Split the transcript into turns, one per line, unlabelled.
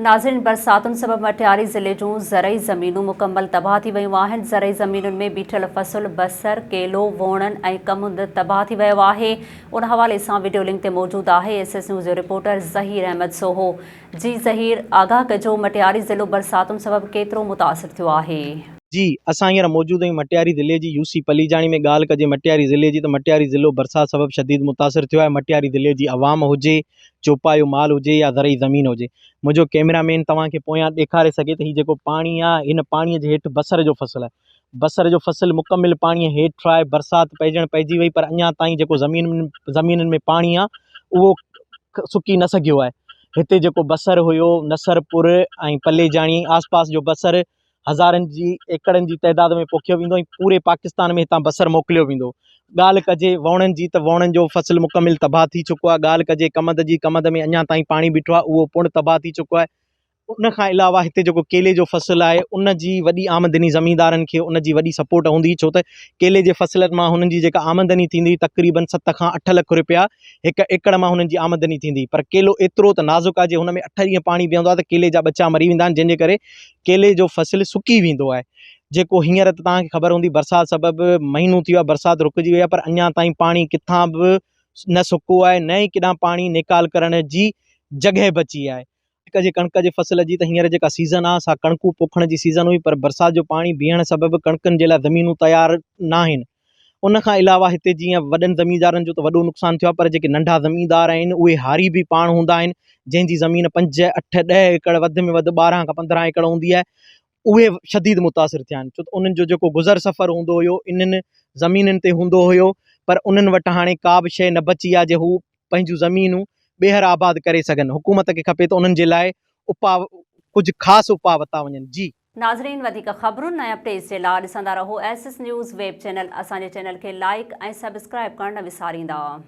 ناظرين برساتن سبب مٽياري ضلعي جون زرعي زمينون مڪمل تباهه ٿي ويون آهن، زرعي زمينن ۾ بيٺل فصل بصر، ڪيلو، ووڻن ۽ ڪمند تباهه ٿي ويو آهي، ان حوالي سان وڊيو لنڪ تي موجود آهي ايس ايس نيوز جو رپورٽر ظهير احمد سوهو جي ظهير آگاهه ڪجو مٽياري ضلعو برساتن سبب ڪيترو متاثر ٿيو آهي.
جي اسان هينئر موجود آهيون مٽياري ضلعي جي يو سي پليجاڻي ۾ ڳالهه ڪجي مٽياري ضلعي جي ته مٽياري ضلعو برسات سبب شديد متاثر ٿيو آهي مٽياري ضلعي جي عوام هجي چوپايو مال هجي يا زرعي زمين هجي. منهنجو ڪئميرا مين توهان کي پويان ڏيکاري سگهي ته هي جيڪو پاڻي آهي هن پاڻي جي هيٺ بصر جو فصل آهي. بصر جو فصل مڪمل پاڻي هيٺ آهي برسات پئجڻ پئجي وئي پر اڃا تائين جيڪو زمين زمينن ۾ پاڻي آهي اهو سڪي نه سگهيو آهي. هتي جيڪو بصر هيو نصرپور ۽ پليجاڻي آس پاس جو بصر هزارن جي ايڪڙن جي تعداد ۾ پوکيو ويندو ۽ پوري پاڪستان ۾ هتان بصر موڪليو ويندو. ڳالهه ڪجي ووڻن جي ته ووڻن جو فصل مڪمل تباهه ٿي چڪو آهي، ڳالهه ڪجي ڪمند جي ڪمند ۾ اڃا تائين پاڻي بيٺو آهي اهو پڻ تباهه ٿي چڪو آهي. ان کان علاوه هتي جيڪو ڪيلي جو فصل آهي ان جي وڏي آمدني زميندارن کي ان جي وڏي سپورٽ هوندي ڇو ته ڪيلي جي فصلن مان هنن جي جيڪا آمدني ٿيندي تقريبن ست کان اٺ لک رپيا هڪ ايڪڙ مان هنن جي آمدني ٿيندي پر ڪيلو ايترو ته نازڪ آهي جي هن ۾ اٺ ڏينهن پاڻي بيهندو آهي ته ڪيلي جا ٻچا مري ويندا آهن جنهن جي ڪري ڪيلي جو فصل سڪي ويندو آهي جيڪو هينئر ته توهان کي خبر هوندي برسات سبب مهينو ٿي ويو آهي برسات رڪجي وئي آهي پر اڃا تائين پاڻي ڪٿان به نه سڪو آهي نه ئي ڪيڏانهن پاڻي نيڪال ڪرڻ جي جڳهه بچي آهي. جي ڪڻڪ جي فصل جي ته هينئر جيڪا سيزن آهي سا ڪڻڪون پوکڻ جي سيزن هئي پر برسات جو پاڻي بيهڻ سبب ڪڻڪن جي لاء زمينون تيار ناهن ان کان علاوه هتي جيئن وڏن زميندارن جو ته وڏو نقصان ٿيو آهي پر جيڪي ننڍا زميندار آهن اهي هاري به پاڻ هوندا آهن جنهن جي زمين پنج اٺ ڏهه ايڪڙ وڌ ۾ وڌ 12 کان 15 ايڪڙ هوندي آهي اهي شديد متاثر ٿيا آهن ڇو ته انهن جو جيڪو گذر سفر هوندو هيو انهن زمينن تي هوندو هيو پر انهن وٽ هاڻي ڪا به شيء نه بچي آهي جي هو پنهنجون زمينون ٻيهر آباد ڪري سگهن حڪومت کي کپي ته انهن جي لاء اپاء ڪجهه خاص اپاء ورتا وڃن جي.
ناظرين وڌيڪ خبرن ۽ اپڊيٽس جي لا ڏسندا رهو S S news web channel اسان جي چينل کي لائيڪ ۽ سبسڪرائيب ڪرڻ نه وساريندا.